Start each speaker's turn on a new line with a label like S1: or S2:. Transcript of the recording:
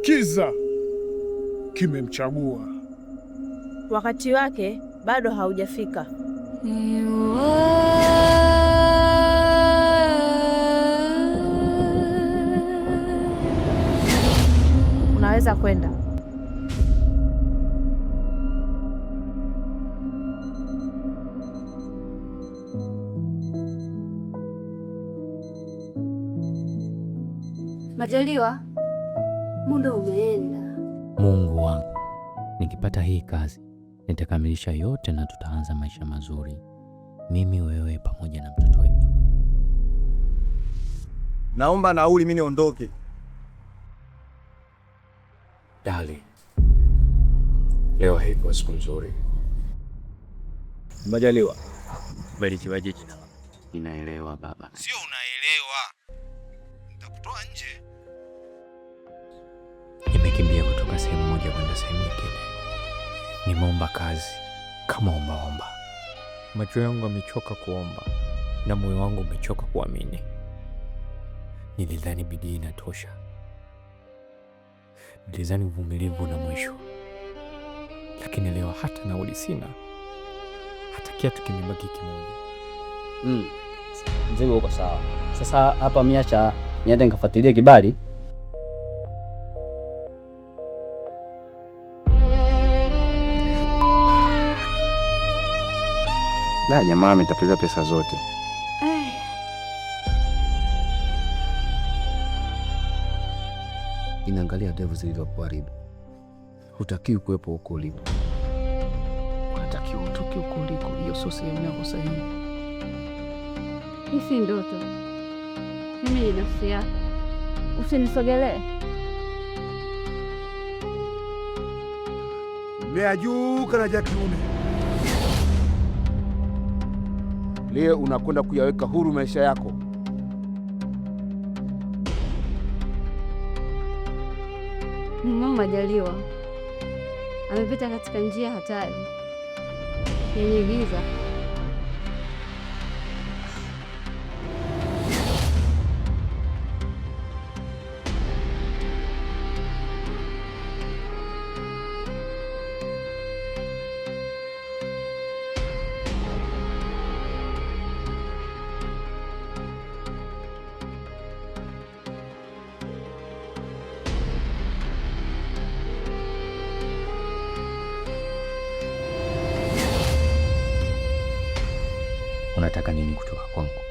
S1: Kiza kimemchagua.
S2: Wakati wake bado haujafika. Unaweza kwenda.
S3: Majaliwa, muda umeenda.
S4: Mungu wangu, nikipata hii kazi nitakamilisha yote na tutaanza maisha mazuri, mimi, wewe pamoja na mtoto wetu.
S5: Naomba nauli, mimi niondoke.
S6: Dali, leo haikuwa siku nzuri.
S5: Majaliwa,
S4: Barikiwaje jina lako. Ninaelewa baba.
S7: Sio unaelewa, nitakutoa nje.
S4: Nimekimbia kutoka sehemu moja kwenda sehemu nyingine, nimeomba kazi kama ombaomba.
S6: Macho yangu yamechoka kuomba na moyo wangu umechoka kuamini.
S4: Nilidhani bidii inatosha, nilidhani uvumilivu na mwisho, lakini leo hata nauli sina, hata kiatu kimebaki kimoja.
S8: Mzigo uko sawa. Sasa hapa miacha niende nikafuatilie kibali.
S9: Da, jamaa ametapeliwa pesa zote. Inaangalia ndevu zilivyokuharibu. Hutakiwi kuwepo huko ulipo, unatakiwa utoke huko uliko. Hiyo sio sehemu yako sahihi.
S3: Hii si ndoto, mimi ni nafsi yako. Usinisogelee.
S10: Mmea juu karaja kiume.
S9: Leo unakwenda kuyaweka huru maisha yako.
S3: Mama Majaliwa amepita katika njia hatari yenye giza.
S4: Unataka nini kutoka kwangu?